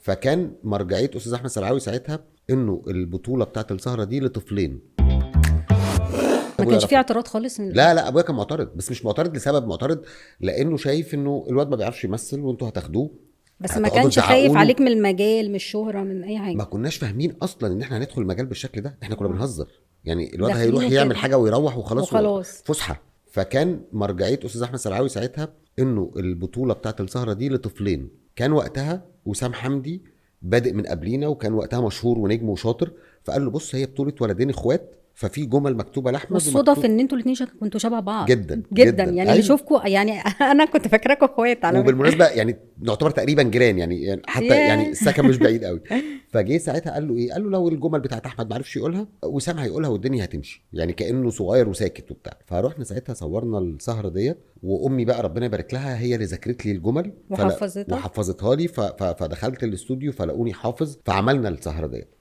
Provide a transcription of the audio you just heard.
فكان مرجعية استاذ احمد سلعاوي ساعتها انه البطولة بتاعت السهرة دي لطفلين. ما أبويا كانش رفض. في اعتراض خالص من لا لا، ابويا كان معترض، بس مش معترض لسبب، معترض لانه شايف انه الواد ما بيعرفش يمثل وانتوا هتاخدوه. بس ما هتقعدوا كانش خايف تزعقوا له. عليك من المجال، من الشهره، من اي حاجه؟ ما كناش فاهمين اصلا ان احنا هندخل المجال بالشكل ده، احنا كنا بنهزر يعني، الواد داخلينه هيروح يعمل كده. حاجة ويروح وخلاص. وخلاص. فسحه. فكان مرجعية استاذ احمد سلعاوي ساعتها انه البطولة بتاعت السهرة دي لطفلين. كان وقتها وسام حمدي بادئ من قبلينا، وكان وقتها مشهور ونجم وشاطر، فقال له بص، هي بطوله ولدين اخوات، ففي جمل مكتوبة لاحمد. والصدف ومكتوب ان انتوا الاثنين كنتوا شبه بعض. جدا. جدا، جداً. يعني اللي أيوة. يشوفكوا يعني انا كنت فاكراكوا اخوات على فكرة. وبالمناسبة يعني نعتبر تقريبا جيران يعني حتى ياه. يعني السكن مش بعيد قوي. فجه ساعتها قال له ايه؟ قال له لو الجمل بتاعت احمد ما عرفش يقولها، وسام هيقولها والدنيا هتمشي، يعني كانه صغير وساكت وبتاع. فروحنا ساعتها صورنا السهرة ديت، وامي بقى ربنا يبارك لها هي اللي ذاكرت لي الجمل وحفظتها؟ وحفظتها لي. فدخلت الاستوديو فلقوني حافظ، فعملنا السهرة ديت.